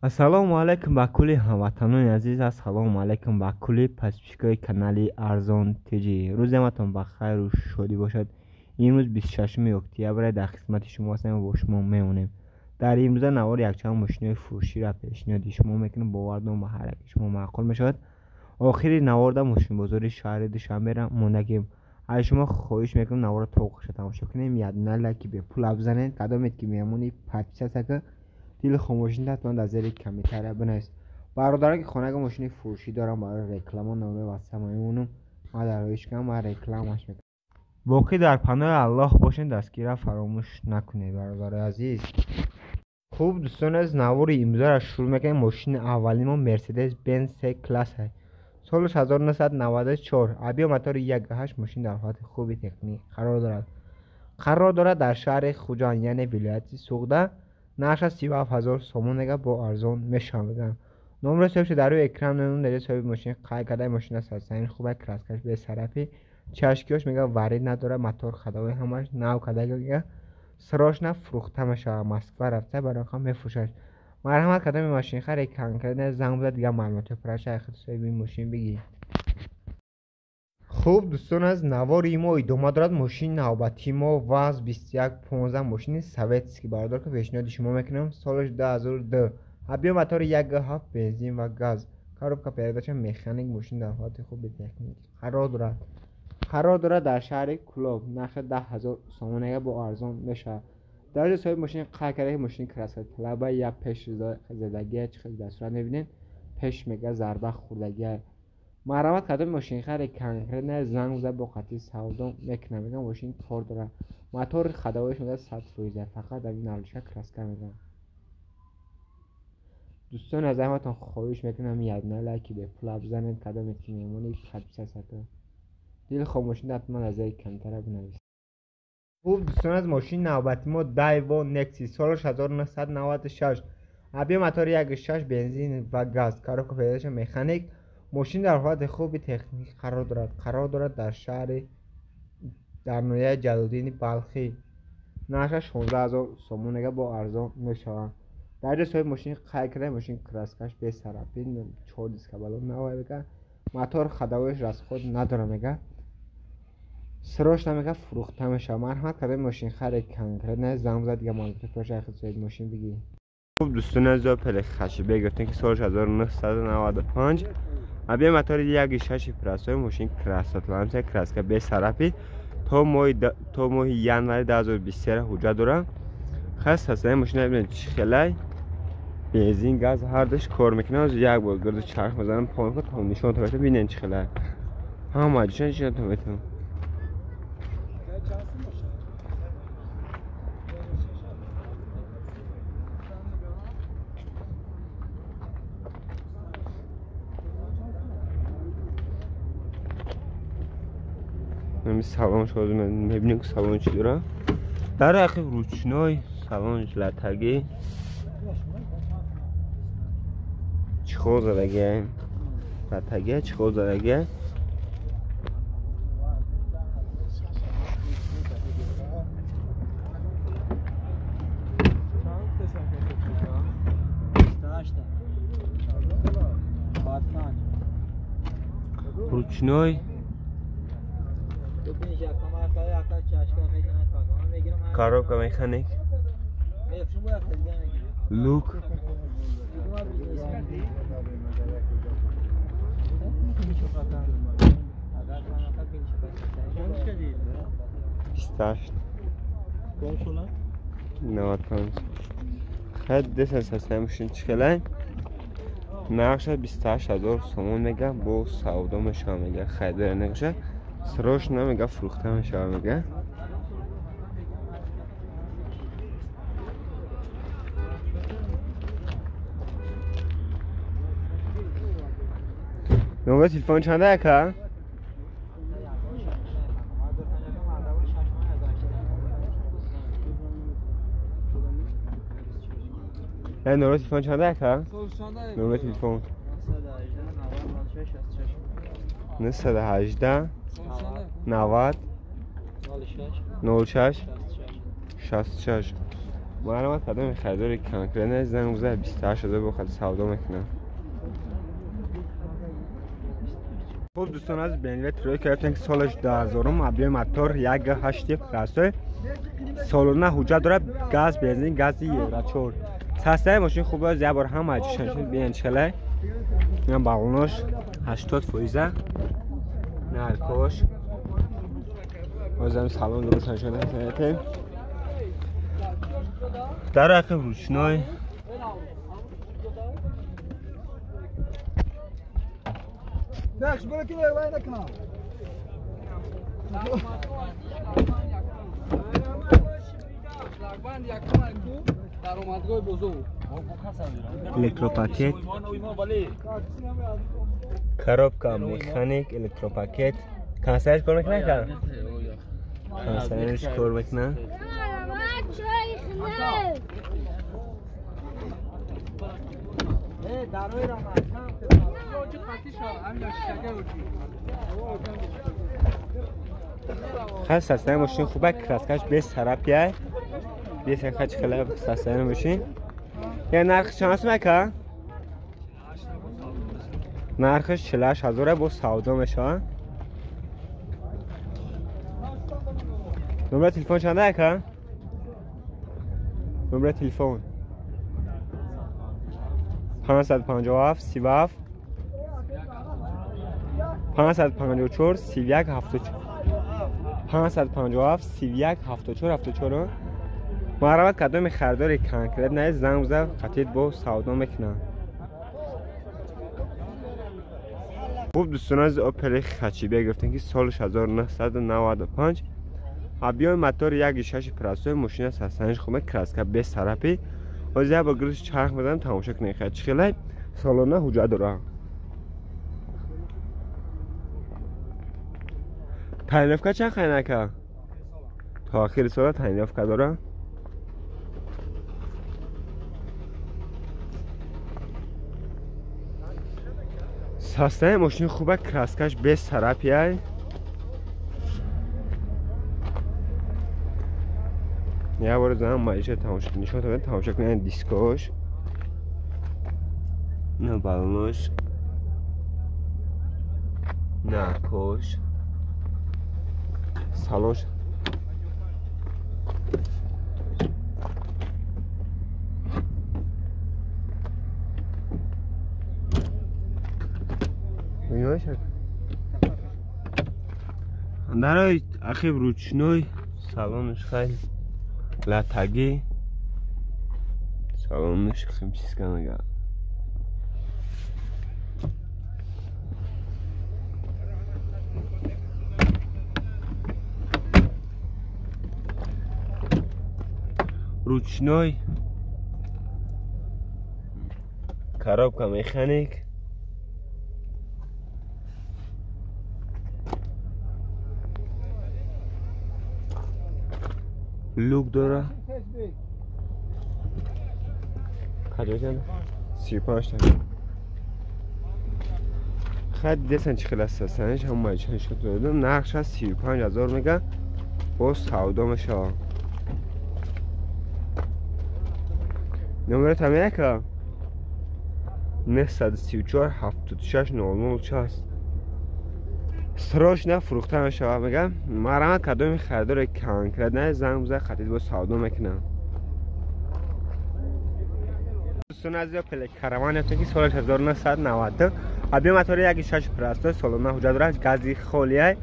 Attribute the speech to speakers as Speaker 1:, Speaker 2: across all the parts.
Speaker 1: Ассалому алайкум ба кулли ҳамватанони азиз, ассалому алайкум ба кулли подписчикои канали Арзон ТЖ. Рӯзи ҳаматон ба хайру шодӣ бошад. Имрӯз 26 октябр дар хизмати шумо ҳастем ва бо шумо мемонем. Дар имрӯза навор якчанд мошинои фурӯширо пешниҳоди шумо мекунем. Бовар дорам ба ҳар яки шумо маъқул мешавад. Охири наворда мошинбозори шаҳри Душанберо мондагим. Аз шумо хоҳиш мекунам наворро то охирша тамошо кунем. Ядна лайки бепул бизанед. Кадомед ки меҳмони подписаться ка дили хомӯшӣ ҳатман дар зери комментария бинавис. Бародарон ки хонага мошини фурӯшӣ дорам барои реклама номаи ватсап мемонам. Ман дар роҳиш кунам, ман рекламаш мекунам. Боқӣ дар паноҳи Аллоҳ бошед, дастгирра фаромӯш накунед бародарои азиз. Хуб дӯстони азиз, навори имрӯзаро шурӯъ мекунем. Мошини аввалини мо Mercedes Benz C класс соли 1994, объём мотори 1.8, мошин дар ҳолати хуби техникӣ қарор дорад. Қарор дорад дар шаҳри Хуҷанд, яъне вилояти Суғда. Нархаш 37 000 сомон мега, бо арзон мешавад. Номро соҳиб дар рӯи экран мемонад. Дар соҳиби мошин қайд карда, мошин аст аз хуба, краскаш бесарафи, чашкиёш мега варид надорад, мотор ходовой ҳамаш нав карда мега, срочно фурӯхта мешавад. Москва рафта барои хам мефурӯшад. Марҳамат, кадоми мошинхаре конкретно занг бизад, дигар маълумоти пурраша аз соҳиби мошин бигиред. Хуб дӯстон, аз навори мо идома дорад. Мошини навбатии мо ВАЗ 2115, мошини советский бародар ки пешниҳоди шумо мекунам. Солаш 2002, объём мотори 1.7, бензин ва газ, коробка передача механик, мошин дар ҳолати хуби техникӣ қарор дорад. Қарор дорад дар шаҳри Кӯлоб. Нархи 10 000 сомон мега, бо арзон мешавад. Дар ҷои соҳиби мошин қайд карда, мошини красоталаба, як пеш задагия, чӣ хел дар сурат мебинед, пеш мега зарба хӯрдагия. Марҳамат, кадоми мошинхаре конкретно занг бизад, бо қатъи савдо мекунам. Мегам мошин кор дорад, мотори ходовоиш мега 100%, фақат дар наличка краска мегам. Дӯстон, аз ҳаматон хоҳиш мекунам ядна лайки бепул бизанед. Кадоме ки меҳмони подписаться ка дили хомӯшӣ ҳатман аз зери комментария бинавис. Хуб дӯстон, аз мошини навбати мо Daewoo Nexia, солаш 1996, объём мотори 1.6, бензин ва газ, коробка передача механик, мошин дар ҳолати хуби техникӣ қарор дорад. Қарор дорад дар шаҳри дар ноҳияи Ҷалолиддини Балхӣ. Нархаш 16 000 сомон мега, бо арзон мешавад. Дар ҷои соҳиби мошин қайд карда, мошин краскаш бесарафи, чор диска балон навай мега, мотор ходовоиш расход надорад мега, срочно мега фурӯхта мешавад. Марҳамат, кадоми мошинхаре конкретно занг бизад, дигар маълумоти пурраша аз соҳиби мошин бигиред. Хуб дӯстони азиз, Опел хашибе гирифтем ки солаш 1995, объём мотори 1.6 простой, мошин красоталамся, краска бесарафи, то моҳи январи 2023 ҳуҷҷат дорад. Хас ҳастаи мошина бибинед чӣ хелай, бензин газ ҳардуш кор мекунад. Як бор гирду чарх мезанам помка то нишон то бибинед чӣ хелай, ҳама ҷоша нишон то метавонам. Салон шоз мебинем ки салон чӣ дора. Дар ҳақиқ ручной салон, латагӣ, чехол задагия, латагия, чехол задагия. Ручной коробка механик, люк, 28 95. Хеле десен састаи мошин чӣ хелай. Нархша 28 000 сомон мега, бо савдо мешавад мега, харидори нақша срочно мега фурӯхта мешавад мега. Номер телефон чанд ака? Номер телефон чанд ака? Номер телефон 918 90 06 66. Марҳамат кадоми харидори конкретно занг бизанед 28000 бо хати савдо мекунам. Хуб дӯстон аз BMW тройка гирифтем ки солаш 2000, объем мотор 1.8 простой, солона ҳуҷҷат дорад, газ, бензин, гази Евро 4. Састаи мошин хуб аст, як бор ҳама ҷишаншин бинед чӣ хеле. Ин балонош 80%, наркош. Бозам салон дуруст нишон додем. Дар ақиб ручной.
Speaker 2: Бахш бара ки вай накунам.
Speaker 1: Электропакет, коробка механик, электропакет. Консерж кор мекунад ка? Консерж кор мекунад. خیلی سستای ماشین خوبه، краскаш без царапия. Без хач хеле састаи мошин. Я нарх чанд аст мака? Нархаш 48000 бо савдо мешавад. Номер телефон чанд ака? Номер телефон 557 37 554 31 74 557 31 74 74. Марҳамат кадоми харидори конкрет не занг бизанед, қатид бо савдо мекунад. Хуб дӯстон аз Opel хачибе гирифтем ки солаш 1995, объем мотор 1.6 простой, мошина састаниш хубе, краска без царапи. Ҳозир як бор гириш чарх мезанам, тамошо кунед чӣ хеле солона ҳуҷҷат дорад. Тайновка чанд хайнака? То охири сола тайновка дорад. Састаи мошин хубе, краскаш без царапия. Як бор занам маиша тамошо нишон додем, тамошо кунед дискош. На балонош. Наркош. Салош. Дарои ақиб ручной, салонаш хеле латагӣ, салонаш химчистка мега. Ручной, коробка механик. Люк дора. Каҷо 35 та. Хай десан чӣ хел аст саниш ҳама маҷҳан шуд додам. Нархш аз 35000 мега бо савдо мешавад. Номер там яка 934 76 00 60. Срочно фурӯхта мешавад мегам. Марҳамат кадоми харидори конкретно занг бизанед, хатид бо савдо мекунам. Дӯстон аз Opel Caravan ки соли 1992, объем мотори 1.6 простой, солона ҳуҷҷат дорад, гази холия.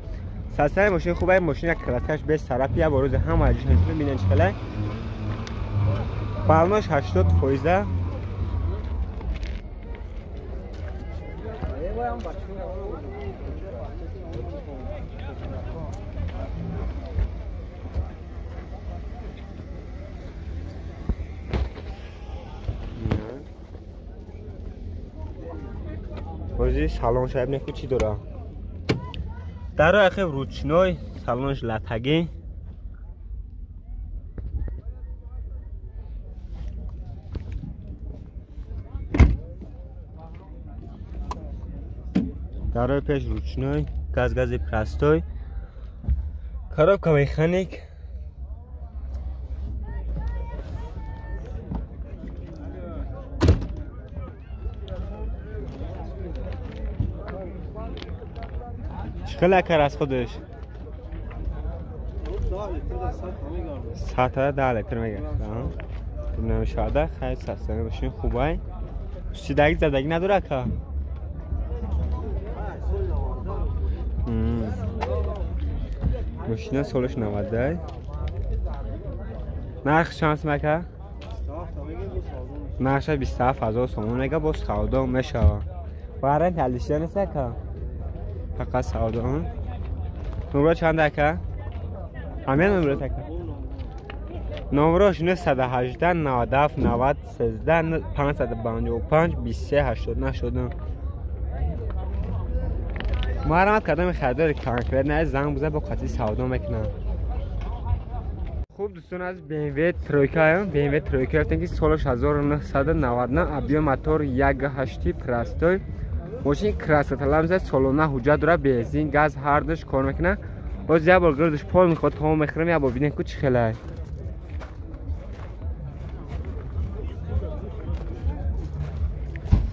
Speaker 1: Састаи мошин хубе, мошин як краскаш без царапия, бо рӯзи ҳама ҷишан бинед чӣ хеле. Балонош 80%. Бози салон шаиб неку чӣ дора? Даро ақиб ручной, салонаш латагӣ. Дарои пеш ручной, газ-гази простой, коробка механик. Чӣ кар аз худаш? 100 10 литр мегашт. Намешавада, хай састани мошин хубай. Сидаги задаги надора ка? Мошина солаш 90. Нарх чанд сум ака? Нархша 27000 сомон мега, боз савдо мешава. Вариант ҳалишида нест ака? Фақат савдо. Номро чанд ака? Ҳамин номро ака? Номрош 918 97 90 13 555 23 89. Марҳамат кардам харидори конкрет не занг биза бо қатъи савдо мекунам. Хуб дӯстон, аз BMW тройка, BMW тройка гирифтем ки солаш 1999, объем мотор 1.8 простой. Мошин красоталам за солона ҳуҷҷат дора, бензин, газ ҳардуш кор мекунад. Боз як бор гирдаш пол мехоҳад, то мехӯрем, як бор бинем ку чӣ хелай.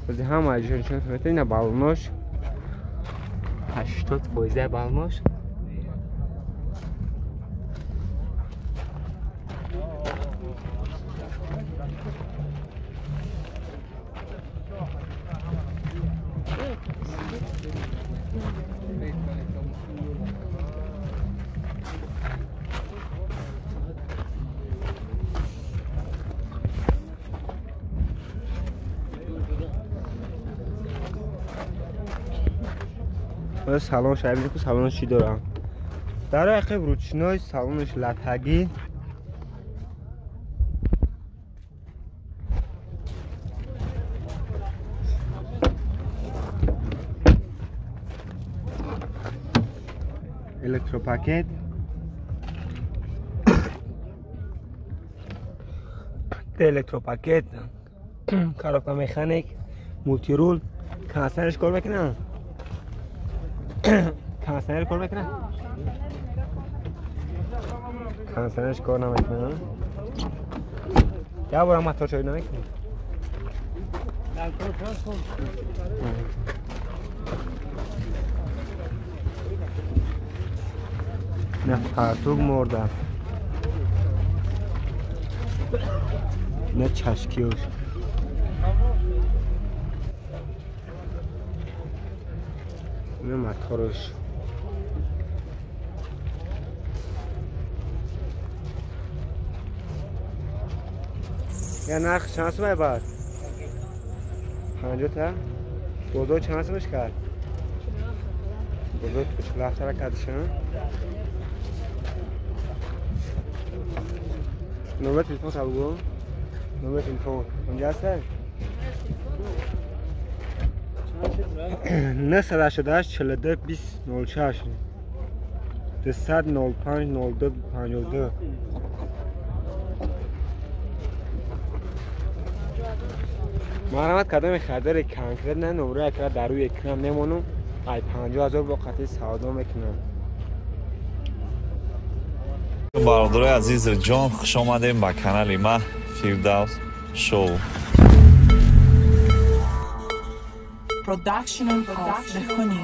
Speaker 1: Боз ҳама аҷоиб метавонед, ина балонош 80% балонош. Салон шаб ку салон чӣ дорам? Дар ҳақиқат ручной салонаш латагӣ. Электропакет. Электропакет, коробка механик, мултирул, консерш кор мекунам. Консерш кор мекунам. Консерш кор намекунам. Я бора мотор чой намекунам. Не фартук мурда. Не чашкиюш. Не моторш. Я нарх чанд сум бар? 50 та? Бозор чанд сумш кард? Бозор 47 та кардшан. Номер телефон сабгу? Номер телефон. Онҷа ҳаст? 988 42 20 06 205 02 52. Марҳамат кардам харидори конкрет не номро якра дар рӯи экран мемонам. Ай 50000 бо қатъи савдо мекунам.
Speaker 3: Бародарои азизу ҷон, хуш омадем ба канали ма Фирдавс Шоу.
Speaker 4: Production of Lehoni.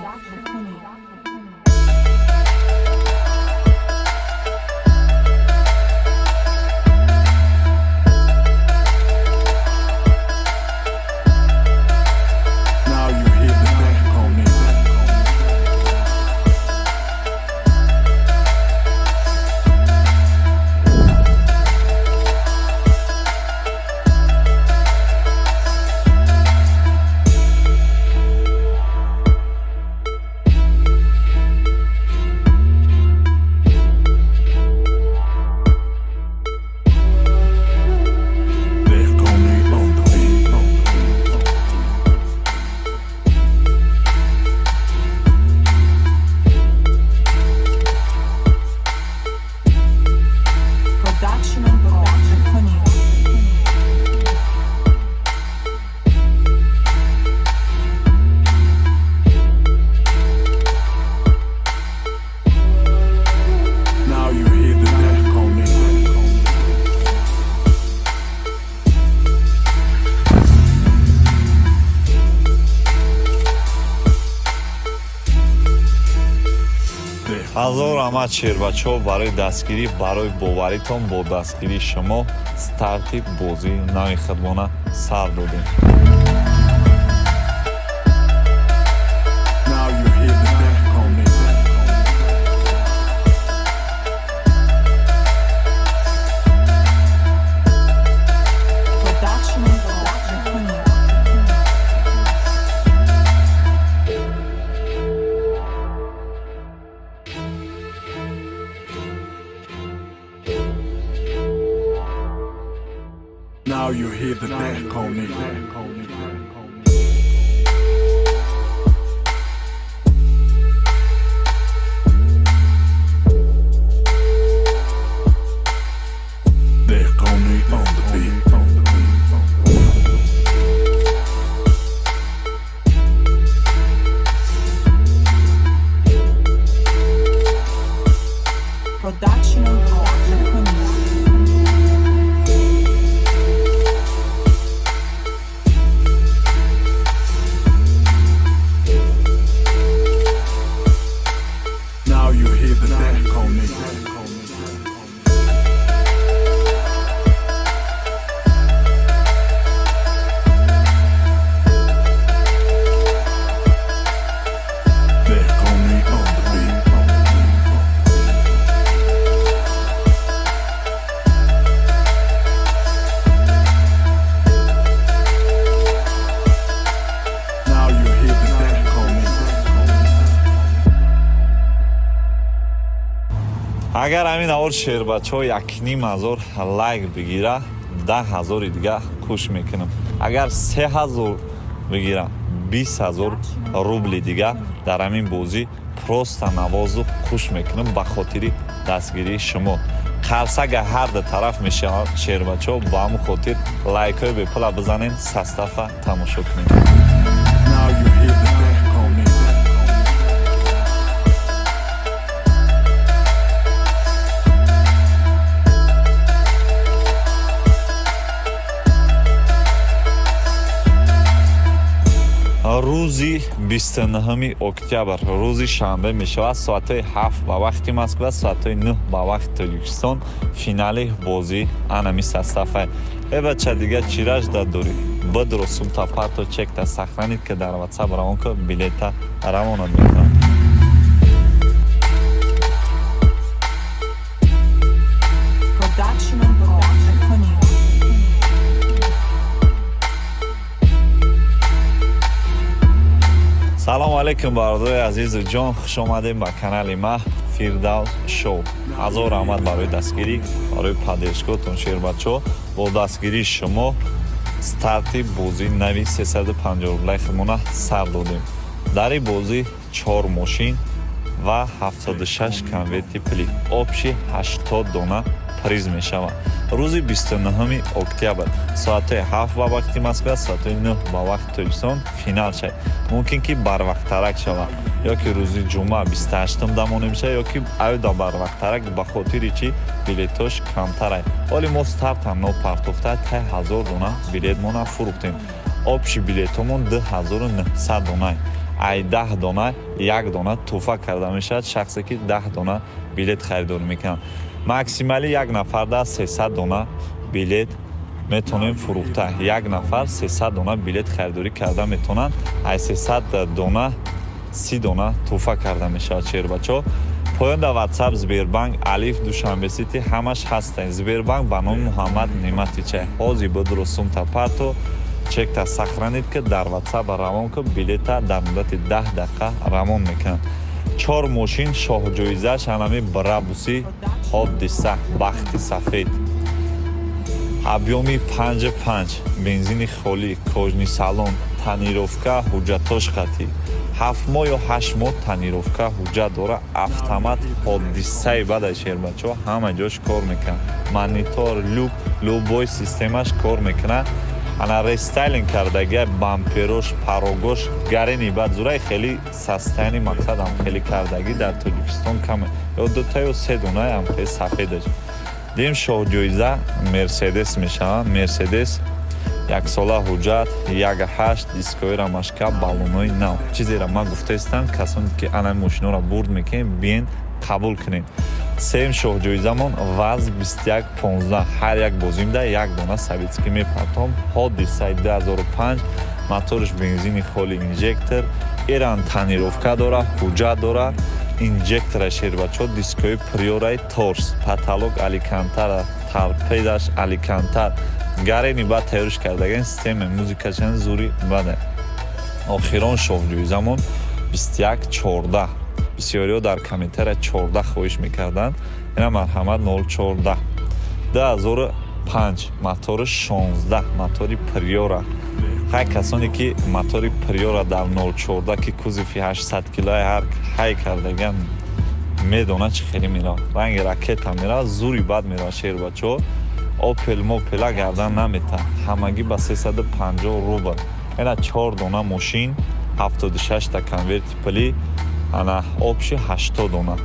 Speaker 3: Ҳазор раҳмат шербачаҳо барои дастгирӣ, барои боваритон. Бо дастгирии шумо старти бозии нави худмона сар додем.
Speaker 4: Now you hear the death calling. Death calling on the beat.
Speaker 5: Production of.
Speaker 4: Now you hear the death calling. Death calling on the beat. Now you hear the death calling.
Speaker 3: Агар ҳамин авор шербачаҳо 1500 лайк бигира, 10000 дига хуш мекунам. Агар 3000 бигира, 20000 рубли дига дар ҳамин бозӣ просто навозу хуш мекунам ба хотири дастгирии шумо. Қарсага ҳар ду тараф мешавад шербачаҳо, ба ҳамун хотир лайкҳои бепула бизанен, састафа тамошо кунед.
Speaker 4: Now you hear the death calling.
Speaker 3: Рӯзи 29 октябр, рӯзи шанбе мешавад, соатҳои 7 ба вақти Москва, соатҳои 9 ба вақти Тоҷикистон финали бозии анами састафа. Э бача, дига чираш дадорӣ? Бидро сумта парто чекта сохранит ки дар WhatsApp равон ку, билета равонат мекунам.
Speaker 5: Production.
Speaker 3: Салом алейкум бародарои азизу ҷон, хуш омадем ба канали ма Фирдавс Шоу. Ҳазор раҳмат барои дастгирӣ, барои поддержкотон шербачаҳо. Бо дастгирии шумо старти бозии нави 350 рублаи худмона сар додем. Дар ин бозӣ 4 мошин ва 76 конверти пулӣ, общий 80 дона приз мешавад. Рӯзи 29 октябр соатҳои 7 ба вақти Москва, соатҳои 9 ба вақти Тоҷикистон финал шавад. Мумкин ки барвақттарак шавад, ё ки рӯзи ҷумъа 28 дамонем шавад, ё ки аюда барвақттарак, ба хотири чи билетош камтарай. Ҳоли мо стартам нопартофта тай 1000 дона билетмона фурӯхтем. Общий билетомон 2900 дона. Ай 10 дона як дона тӯҳфа карда мешавад шахсе ки 10 дона билет харидорӣ мекунад. Максимали як нафарда 300 дона билет метавонем фурӯхта. Як нафар 300 дона билет харидорӣ карда метавонанд. Ай 300 дона 30 дона тӯҳфа карда мешавад шербачаҳо. Поён дар WhatsApp, Сбербанк, Алиф, Душанбе Сити ҳамаш ҳастанд. Сбербанк ба номи Муҳаммад Неъматича. Ҳозир бодро сумта парто чекта сохранит ки дар WhatsApp равон ку, билета дар муддати 10 дақиқа равон мекунанд. 4 мошин шоҳҷоизааш ҳанами Брабуси Ҳодиса бахти сафед. Объёми 5,5, бензини холӣ, кожни салон, тонировка, ҳуҷҷатош қатӣ. 7 моҳ ё 8 моҳ тонировка ҳуҷҷат дора, автомат ҳодисаи баъд шербачаҳо ҳама ҷош кор мекунад. Монитор, люк, любой системаш кор мекунад. Ана рестайлинг кардагия, бамперош, парогош гарени баъд зурай хеле састаяни мақсадам хеле кардагӣ дар Тоҷикистон каме. Ё дута ё се донаам хеле сафедаш. Дим шоҳҷоиза Мерседес мешавад. Мерседес яксола ҳуҷҷат, 1,8 дискҳои рамашка, баллонҳои нав. Чизеро ман гуфтаистам, касоне ки ана мошинҳоро бурд мекунем, биен Қабул кунед. Сеюм шоҳҷоизамон ВАЗ 2115. Ҳар як бозимда як дона советский мепартом. Ҳодисаи 2005, моторш бензини холи, инжектор, эран тонировка дора, ҳуҷҷат дора, инжектора, шербачо, дискои Приораи торс, потолок алькантара, торпедаш алькантар, гарени баъд тайёриш кардаген, системаи музикашан зури баде. Охирон шоҳҷоизамон 2114. Бисёриҳо дар комментария 14 хоҳиш мекарданд. Ина, марҳамат, 014, 2005, мотори 16, мотори Приора. Ҳай, касоне ки мотори Приора дар 014, ки кузови 800 килои ҳар ҳай кардаган, медонад, чӣ хеле меравад, ранги ракета меравад, зури бад меравад, шербачо. Опел мопела гардан намета. Ҳамагӣ ба 350 рубл. Ина, чор дона мошин, 76 та конверти пулӣ, ана, общий 80 дона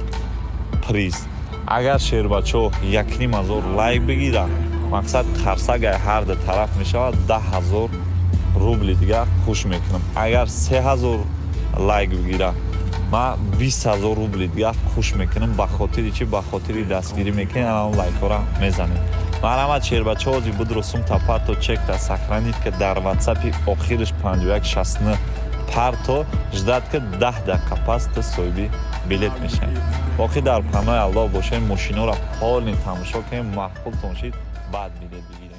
Speaker 3: приз. Агар, шербачо, 1500 лайк бигира, мақсад қарсагай ҳар ду тараф мешавад, 10 000 рубли дигар хуш мекунам. Агар 3000 лайк бигира, ман 20 000 рубли дигар хуш мекунам. Ба хотири чӣ? Ба хотири дастгирӣ мекунем, ана лайкҳоро мезанем. Марҳамат, шербачо, ҳози будро сумта парто, чекта сохранить ка, дар ватсапи охириш 5169 парто, ждать ка, 10 дақиқа пас ту соҳиби билет мешавӣ. Боқӣ дар паноҳи Аллоҳ бошем. Мошиноро полный тамошо кунем, маъқултон шид, баъд билет бигирем.